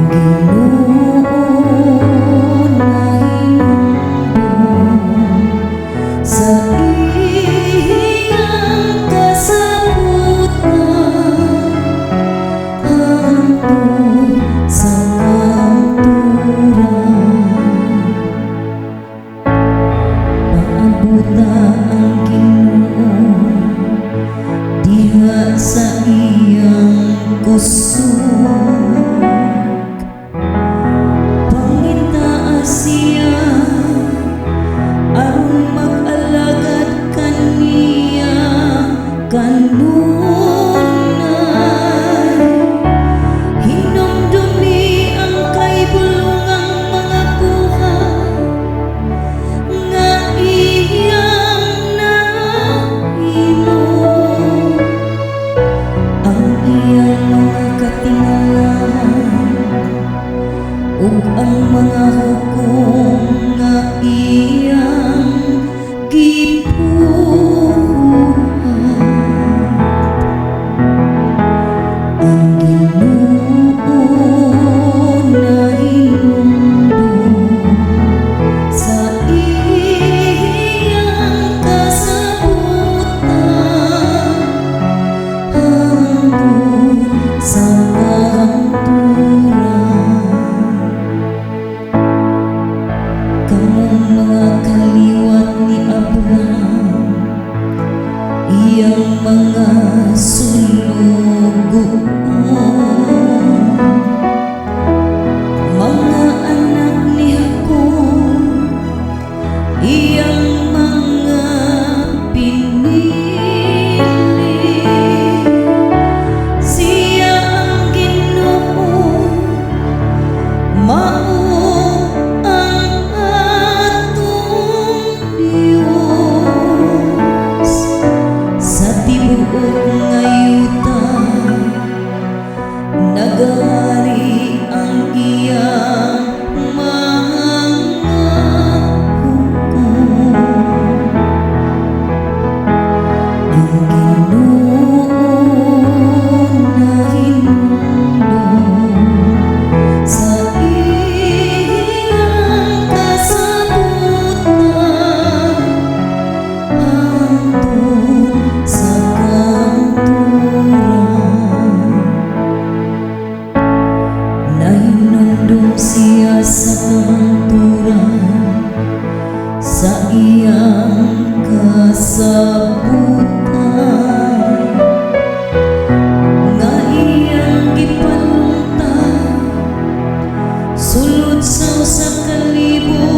Ginoo nahinumdom sa iyang kasabutan hangtod sa kahangturan. Paabuta ang Ginoo diha sa iyang kusog. Pangitaa siya aron mag-alagad kaniya kanunay. Hinumdumi ang kahibulongang mga buhat nga iyang nahimo, ang iyang mga katingalahan ug ang mga hukom nga iyang gibuhat. Ang Ginoo nahinumdom sa iyang kasabutan hangtod sa kahangturan. Kamong mga kaliwat ni Abraham, iyang mga sulugoon, mga anak ni Jacob, iyang mga pinili. Siya ang Ginoo, mao ang atong Dios. Sa tibuok nga yuta nagahari ang iyang mga hukom. Ang Ginoo nahinumdom sa iyang kasabutan hangtod sa kahangturan. Nahinumdom siya sa kahangturan sa iyang kasabutan nga iyang gipalungtad sulod sa usa ka libo.